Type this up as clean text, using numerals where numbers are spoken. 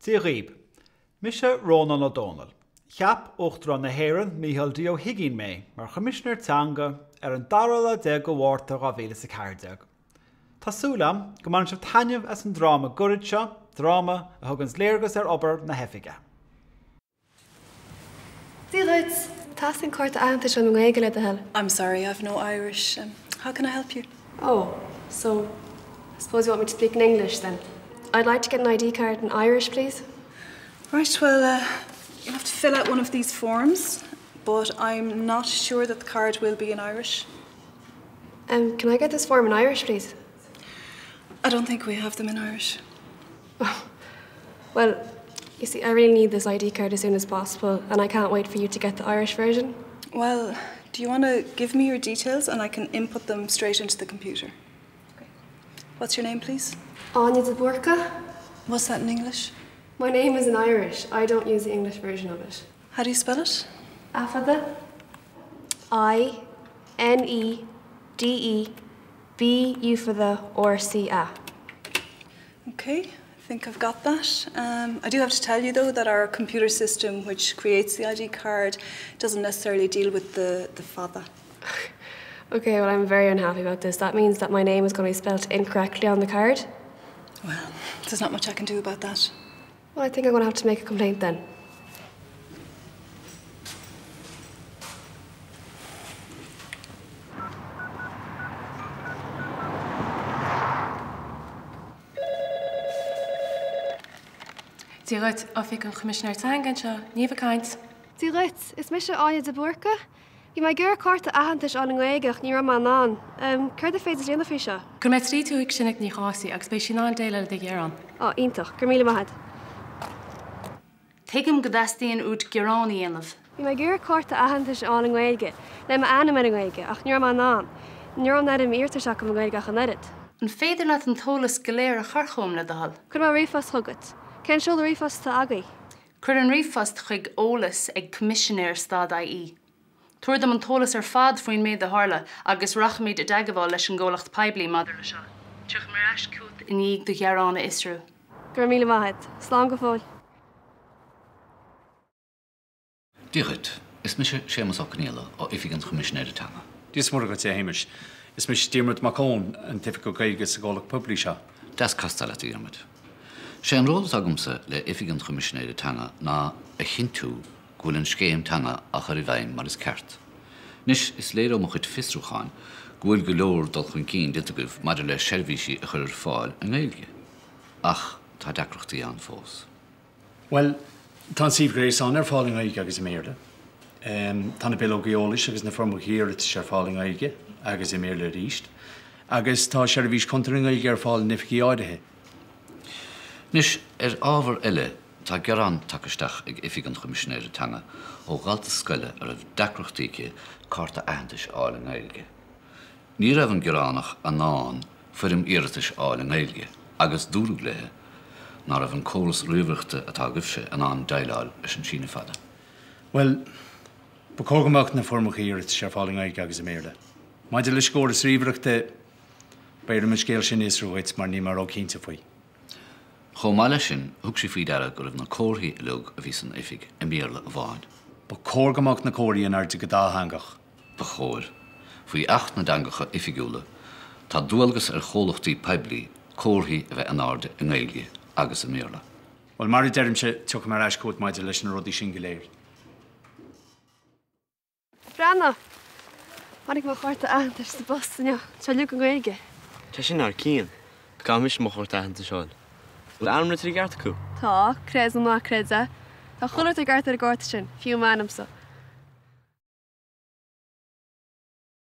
Dia dhaoib. Mise Rónán Ó Domhnaill. Cheap Uachtarán na hÉireann, Micheál D. Ó hUigínn mé mar Choimisinéir Teanga ar an dara lá déag de Mhárta 2014. Tá súil agam go mbaineann sibh taitneamh as an dráma gairid seo, dráma a thuganns léargas ar obair na hoifige. Dia dhuit! Teastaíonn cárta aitheantais uaim i nGaeilge le do thoil. I'm sorry, I've no Irish. How can I help you? Oh, so I suppose you want me to speak in English then? I'd like to get an ID card in Irish, please. Right, well, uh, you'll have to fill out one of these forms, but I'm not sure that the card will be in Irish. Um, can I get this form in Irish, please? I don't think we have them in Irish. Well, you see, I really need this ID card as soon as possible, and I can't wait for you to get the Irish version. Well, do you want to give me your details and I can input them straight into the computer? Okay. What's your name, please? Anya de Burka. What's that in English? My name is in Irish. I don't use the English version of it. How do you spell it? Afada. I N E D E B U for the or C A. Okay, I think I've got that. Um, I do have to tell you though that our computer system which creates the ID card doesn't necessarily deal with the, the father. okay, well I'm very unhappy about this. That means that my name is going to be spelt incorrectly on the card. Well, there's not much I can do about that. Well, I think I'm going to have to make a complaint then. Dia dhuit, Oifig an Choimisinéir Teanga anseo, Niamh ag caint. Dia dhuit, is mise Áine de Búrca. Bhí mé ag iarraidh cárta aitheantais a fháil i nGaeilge ach ní raibh mé in ann. Céard is féidir a dhéanamh faoi seo? Cuirfidh mé tríd thú chuig Sinéad Ní Dhásaigh agus beidh sí in ann déileáil le do ghearán. Á, iontach. Go raibh míle maith agat. Tuigim go dteastaíonn uait gearán a dhéanamh. Bhí mé ag iarraidh cárta aitheantais a fháil i nGaeilge, le m'ainm air i nGaeilge, ach ní raibh mé in ann. Ní raibh an fhoirm iarratais acu i nGaeilge ach an oiread. An féidir leat an t-eolas go léir a chur chugam, le do thoil? Cuirfidh mé ríomhphost chugat. Cén seoladh ríomhphost atá agaibh? Cuir an ríomhphost chuig eolas ag coimisinéir stad ie. Tabhair dom an t-eolas ar fad faoin méid a tharla agus rachaimid i dteagmháil leis an gcomhlacht poiblí maidir leis seo. Tiocfaidh mé ar ais chugat i ndiaidh do ghearán a fhiosrú. Go raibh míle maith agat. Slán go fóill. Dia dhuit. Is mise Séamus Ó Conghaile ó Oifig an Choimisinéara Teanga. Dia is Muire dhuit, a Shéamais. Is mise Diarmuid Mac Eoin, an tOifigeach Gaeilge sa gcomhlacht poiblí seo. Deas castáil leat, a Dhiarmuid. Sé an ról atá agamsa le Oifig an Choimisinéara Teanga ná a chinntiú go bhfuil an scéim teanga á chur i bhfeidhm mar is ceart. Anois, is léir ó mo chuid fiosrúcháin go bhfuil go leor dul chun cinn déanta agaibh maidir le seirbhísí a chur ar fáil i nGaeilge. Ach tá deacrachtaí ann fós. Bhuel, tá an suíomh gréasáin ar fáil i nGaeilge agus i mBéarla. Tá na bileogaí eolais agus na foirmeacha iarratais ar fáil i nGaeilge agus i mBéarla arís. Agus tá seirbhís cuntair i nGaeilge ar fáil in oifigí áirithe. Anois, ar ábhar eile, tá gearán tagtha isteach ag Oifig an Choimisinéara Teanga ó dhalta scoile a raibh deacrachtaí aici cárta aitheantais a fháil i nGaeilge. Ní raibh an gearánach in ann foirm iarratais a fháil i nGaeilge agus dúradh léi ná raibh an córas ríomhaireachta atá agaibhse in ann déileáil leis an síneadh fada. Bhuel, ba chóir go mbeadh na foirmeacha iarratais ar fáil i nGaeilge agus i mBéarla. Maidir leis an gcóras ríomhaireachta, beidh orm an scéal sin a fhiosrú dhuit mar níl mé róchinnte faoi. Chomh maith leis sin, thug sí faoi deara go raibh na comharthaí uilig a bhí san oifig i mBéarla amháin. Ba chóir go mbeadh na comharthaí in airde go dátheangach. Ba chóir. Faoi Acht na dTeangacha Oifigiúla, tá dualgas ar chomhlachtaí poiblí comharthaí a bheith in airde i nGaeilge agus i mBéarla. Bhuel, mar a deirimse, tiocfaidh mé ar ais chugat maidir leis na rudaí sin go léir. Breathnaigh! Tháinig mo chárta aitheantais sa bpost inniu. Tá sé uilig i nGaeilge. Tá sin thar cionn. Caithfidh mise mo chárta aitheantais a fháil. Bhfuil ainm i gceart acu? Tá, creid nó ná creid é. Tá chuile rud i gceart ar an gcárta sin, fiú m'ainmsa.